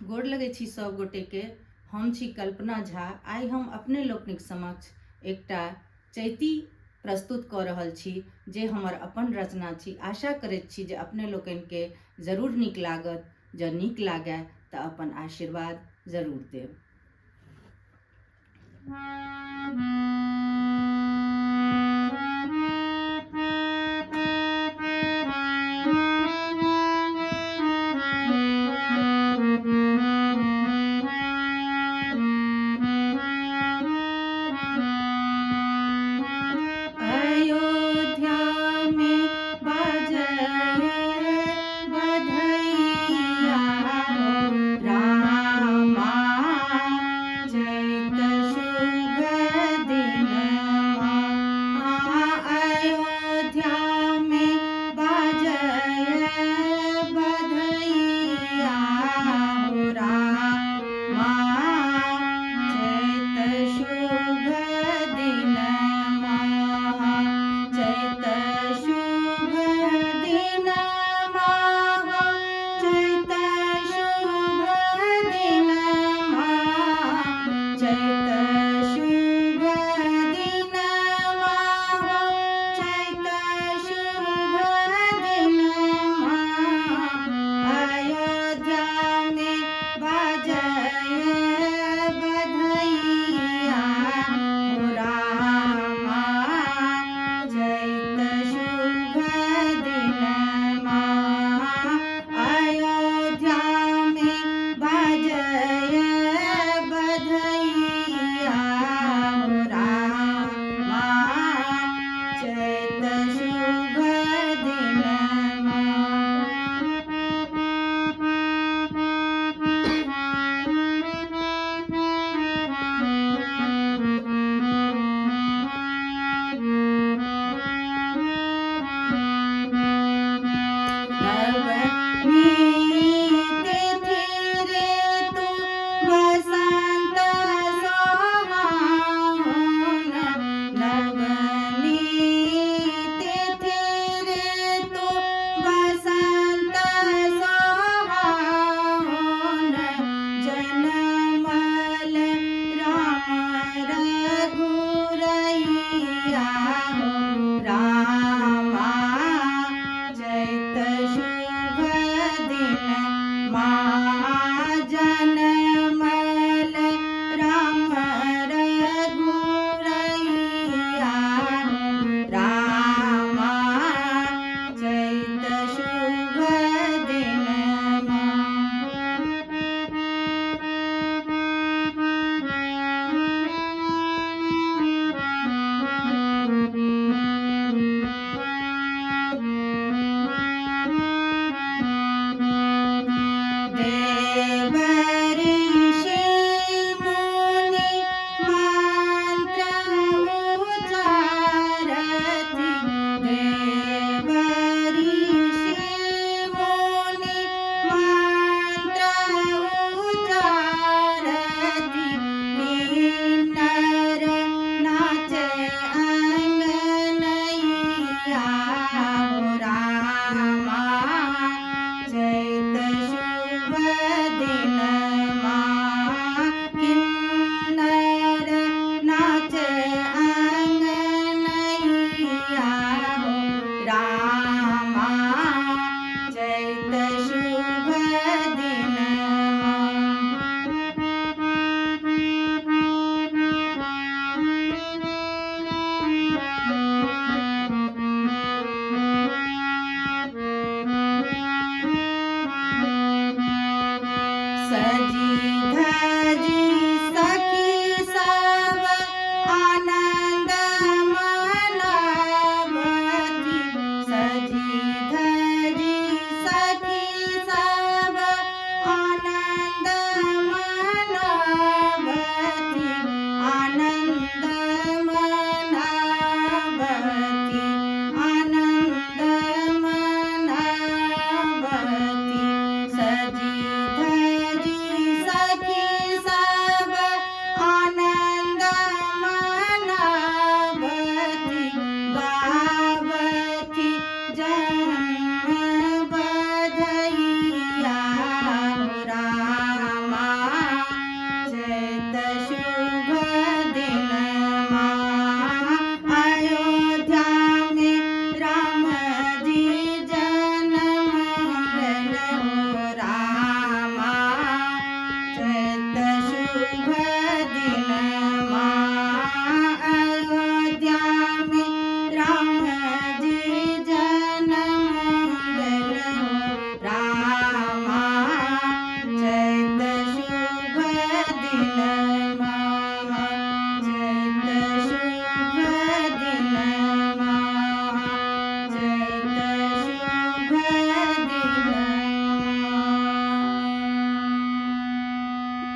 गोर लगै छी सब गोटेके। हम छी कल्पना झा। आइ हम अपने लोकनिक समक्ष एकटा चैती प्रस्तुत कऽ रहल छी जे हमर अपन रचना छी। आशा करैत छी जे अपने लोकनिके जरूर नीक लागत। जँ नीक लागय तऽ अपन आशीर्वाद जरूर देब। अयोध्या में बजै बधैया हो रामा, चैत शुभ दिनमा। अयोध्या में बजै बधैया हो रामा, चैत शुभ दिनमा, चैत शुभ दिनमा, चैत शुभ दिनमा, चैत शुभ दिनमा, चैत शुभ दिनमा। अयोध्या में बजै बधैया हो रामा, चैत शुभ दिनमा। अयोध्या में बजै बधैया हो रामा, चैत शुभ दिनमा। नवनीत रे तू बसंत सोहावन, नवनीत रे तू बसंत सोहावन, जनमल राम रघुरैया हो रामा, चैत शुभ दिन मा।